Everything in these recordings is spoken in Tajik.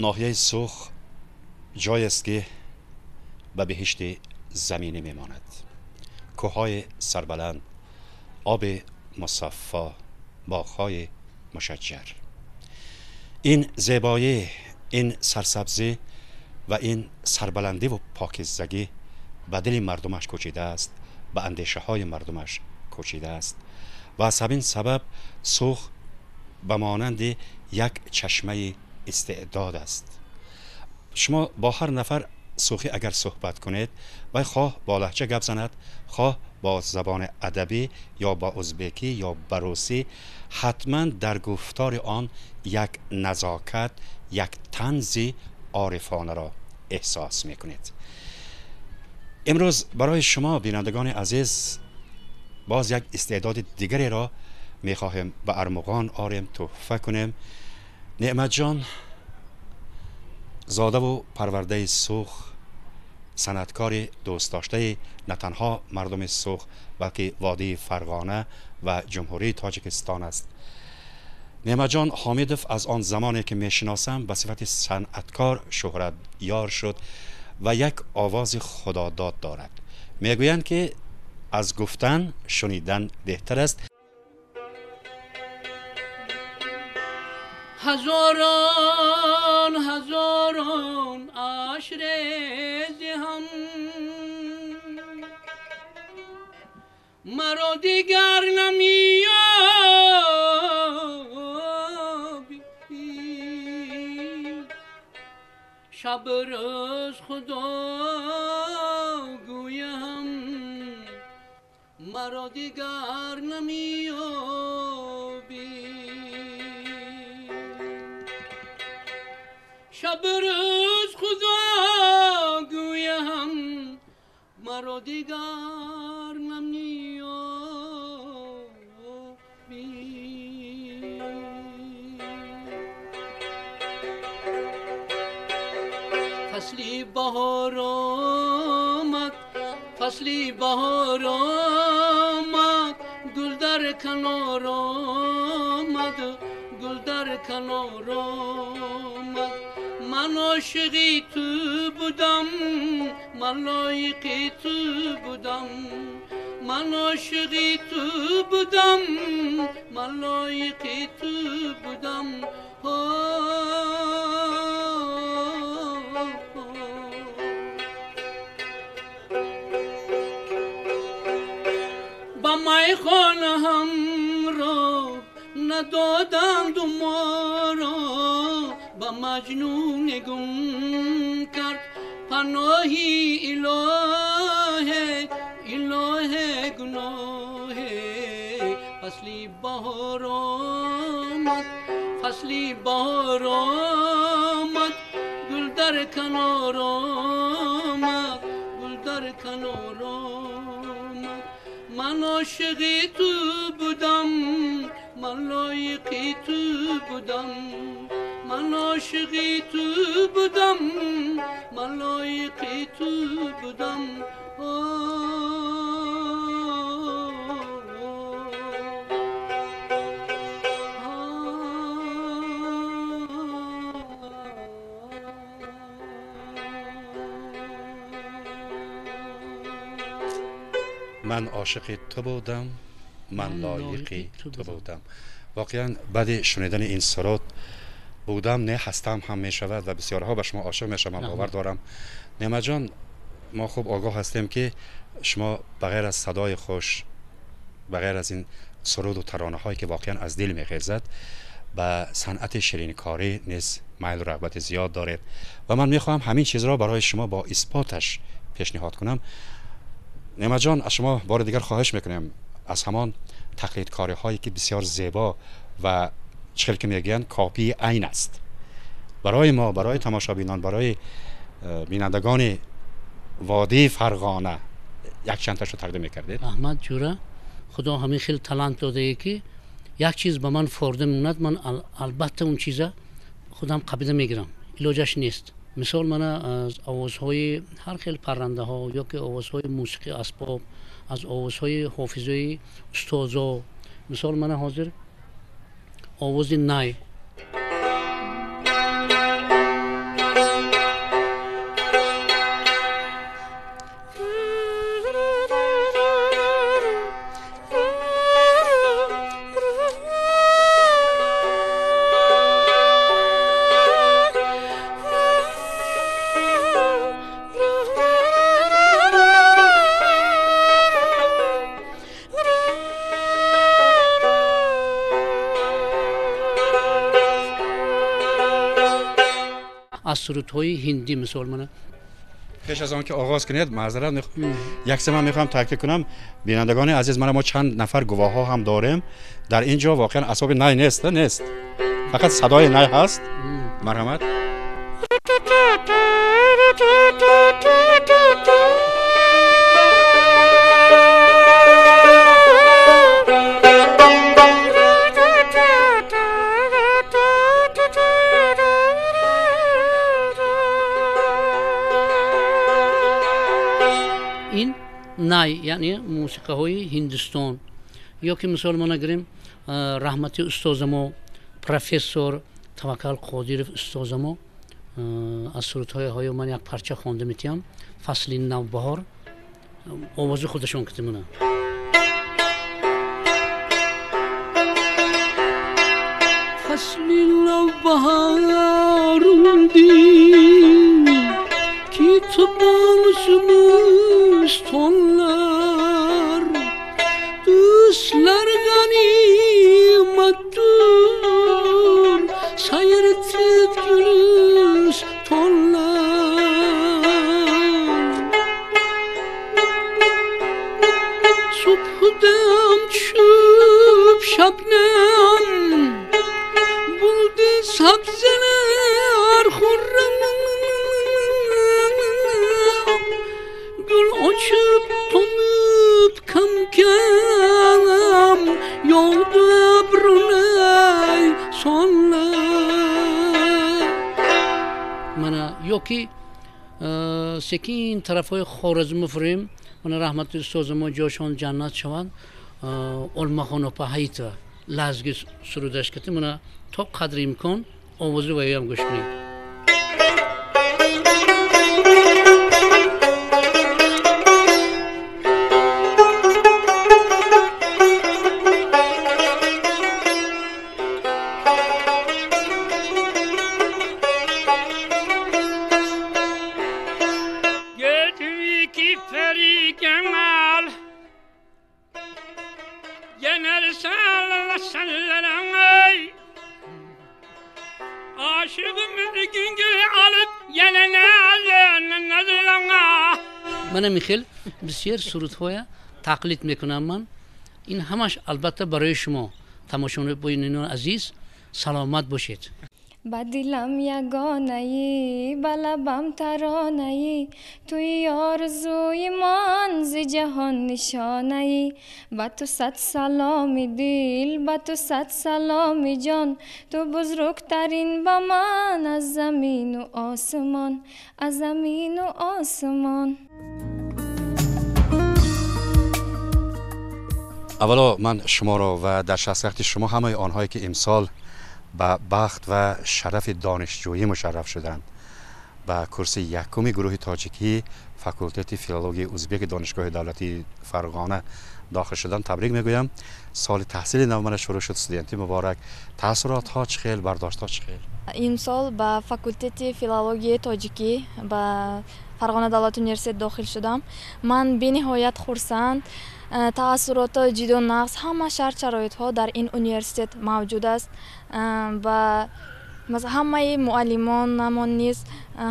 ноҳияи Суғд ҷоест ки ба биҳишти заминӣ мемонад. Кӯҳҳои сарбаланд, оби мусаффо, боғҳои мушаҷҷар. Ин зебоӣ, ин сарсабзӣ ва ин сарбаландиву покизагӣ ба дили мардумаш кӯчидааст, ба андешаҳои мардумаш кӯчидааст ва аз ҳамин сабаб Суғд ба монанди як чашмаи истеъдод аст. Шумо бо ҳар нафар суғӣ агар суҳбат кунед, вай хоҳ бо лаҳҷа гап занад, хоҳ бо забони адабӣ ё ба узбекӣ ё ба русӣ, ҳатман дар гуфтори он як назокат, як танзи орифонаро эҳсос мекунед. Имрӯз барои шумо бинандагони азиз боз як истеъдоди дигареро мехоҳем ба армуғон орем, тӯҳфа кунем. Неъматҷон зодаву парвардаи Суғд, санъаткори дӯстдоштаи на танҳо мардуми Суғд, балки водии Фарғона ва Ҷумҳурии Тоҷикистон аст. Неъматҷон Ҳомидов аз он замоне ки мешиносам ба сифати санъаткор шӯҳратёр шуд ва як овози худодод дорад. Мегӯянд ки аз гуфтан шунидан беҳтар аст. Ҳазорон ҳазорон ашре зиҳам маро дигар намеёбӣ. Шаб рӯз Худо гӯям маро дигар намеёбӣ. Шаб рӯз Худо гӯям маро дигар намеёбӣ. Фасли баҳор омад, фасли баҳор омад, гул дар канор омад, гул дар канор омад. Ман ошиқи ту будам, ман лоиқи ту будам, ман ошиқи ту будам, ман лоиқи ту будам. Ба майхона ҳамроҳ надоданд моро, ба Маҷнун гум кард паноҳи илоҳе, илоҳе гуноҳе. Фасли баҳор омад, фасли баҳор омад, гул дар канор омад, гул дар канор омад. Ман ошиқи ту будам, ман лоиқи ту будам, ман ошиқи ту будам, ман лоиқи ту будам. Ман ошиқи ту будам, ман лоиқи ту будам. Воқеан баъди шунидани ин суруд будам не ҳастам ҳам мешавад ва бисёрҳо ба шумо ошиқ мешаванд, ман бовар дорам. Неъматҷон, мо хуб огоҳ ҳастем ки шумо ба ғайр аз садои хуш, ба ғайр аз ин суруду таронаҳое ки воқеан аз дил мехезад, ба санъати ширинкорӣ низ майлу рағбати зиёд доред ва ман мехоҳам ҳамин чизро барои шумо бо исботаш пешниҳод кунам. Неъматҷон, аз шумо бори дигар хоҳиш мекунем аз ҳамон тақлидкориҳое ки бисёр зебо ва чӣ хел ки мегӯянд копии айн аст, барои мо, барои тамошобинон, барои бинандагони водии Фарғона як чандташро тақдим мекардед. Раҳмат ҷура, Худо ҳамин хел талант додае ки як чиз ба ман форда мемонад, ман албатта он чиза худам қабида мегирам, илоҷаш нест. Мисол мана аз овозҳои ҳар хел паррандаҳо ё ки овозҳои мусиқии асбоб, аз овозҳои ҳофизои устозо. Мисол мана ҳозир овози най. Аз сурудҳои ҳиндӣ мисол мана. Пеш аз он ки оғоз кунед, маъзарат, як чиз ман мехоҳам таъкид кунам. Бинандагони азиз, мана мо чанд нафар гувоҳҳо ҳам дорем дар ин ҷо. Воқеан асбоби най нест, нест, фақат садои най ҳаст. Марҳамат. Ин най, яъне мусиқаҳои Ҳиндустон. Ё ки мисол мо нагирем, раҳмати устозамо, профессор Таваккал Қодиров устозамо, аз сурудҳои ҳоё ман як парча хонда метиҳам, «Фасли навбаҳор», овози худашон китимона. Фасли навбаҳор умди, ки ту зимистонlar, do'stlar g'animatdir, sayirtib gulistonlar. Subhidam tushib shabnam bo'ldi, sabzalar xurram, gul ochib tomib kam kam yog'di abrunay sonlar. Mana yoki sekin tarafҳои Хоразм мефурем. Мана раҳмати устозамо, ҷошон ҷаннат шаванд, Олмахон опа Ҳаитова лазги сурудаш кати. Мана то қадри имкон овози ваёям гӯш кунед. Мана михел бисёр сурудҳоя тақлид мекунам ман. Ин ҳамаш албатта барои шумо, тамошобинони азиз, саломат бошед. Ба дилам ягонаӣ, ба лабам таронаӣ, туи орзуи ман, зи ҷаҳон нишонаӣ. Ба ту сад саломи дил, ба ту сад саломи ҷон, ту бузургтарин ба ман аз замину осмон, аз замину осмон. Аввало ман шуморо ва дар шахсияти шумо ҳамаи онҳое ки имсол ба бахт ва шарафи донишҷӯӣ мушарраф шуданд, ба курси якуми гурӯҳи тоҷикӣ факултети филологияи узбеки Донишгоҳи давлатии Фарғона дохил шуданд, табрик мегӯям. Соли таҳсили нав мана шурӯъ шуд, студентӣ муборак. Таассуротҳо чӣ хел, бардоштҳо чӣ хел? Имсол ба факултети филологияи тоҷикӣ ба Фарғона давлат университет дохил шудам. Ман бениҳоят хурсанд. Таассуротҳо ҷидду нағз, ҳама шарт шароитҳо дар ин университет мавҷуд аст ва ҳамаи муаллимонамон низ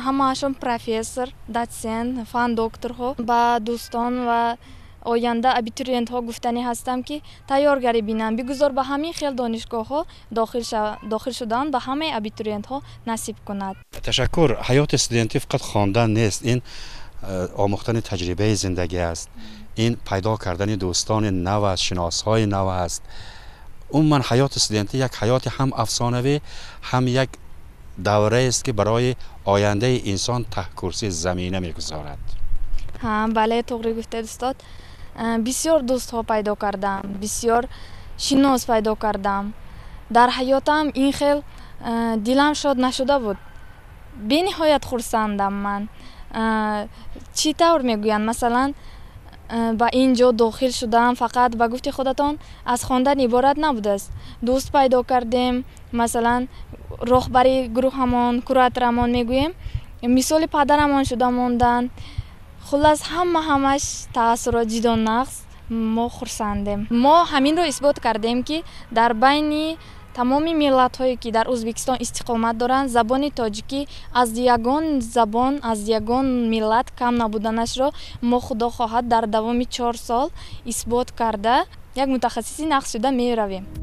ҳамаашон профессор, дотсент, фан докторҳо. Ба дӯстон ва оянда абитуриентҳо гуфтанӣ ҳастам, ки тайёргарӣ бинанд, бигузор ба ҳамин хел донишгоҳҳо дохил шудан ба ҳамаи абитуриентҳо насиб кунад. Ташаккур. Ҳаёти студентӣ фақат хондан нест, ин омӯхтани таҷрибаи зиндагӣ аст, ин пайдо кардани дӯстони нав аст, шиносҳои нав аст. Умуман ҳаёти студентӣ як ҳаёти ҳам афсонавӣ, ҳам як давраест, ки барои ояндаи инсон таҳкурсии замина мегузорад. Бале, туғри гуфтед, устод. Бисёр дӯстҳо пайдо кардам, бисёр шинос пайдо кардам. Дар ҳаётам ин хел дилам шод нашуда буд. Бениҳоят хурсандам ман. Чӣ тавр мегӯянд, масалан, ба ин ҷо дохил шудам фақат ба гуфти худатон аз хондан иборат набудааст. Дӯст пайдо кардем, масалан, роҳбари гурӯҳамон, кураторамон мегӯем, мисоли падарамон шуда монданд. Хуллас, ҳама ҳамаш таассурот ҷидо нағз, мо хурсандем. Мо ҳаминро исбот кардем, ки дар байни Тамоми миллатҳое ки дар Ӯзбекистон истиқомат доранд, забони тоҷикӣ аз ягон забон, аз ягон миллат кам набуданашро мо, худо хоҳад, дар давоми 4 сол исбот карда, як мутахассиси нағз шуда меравем.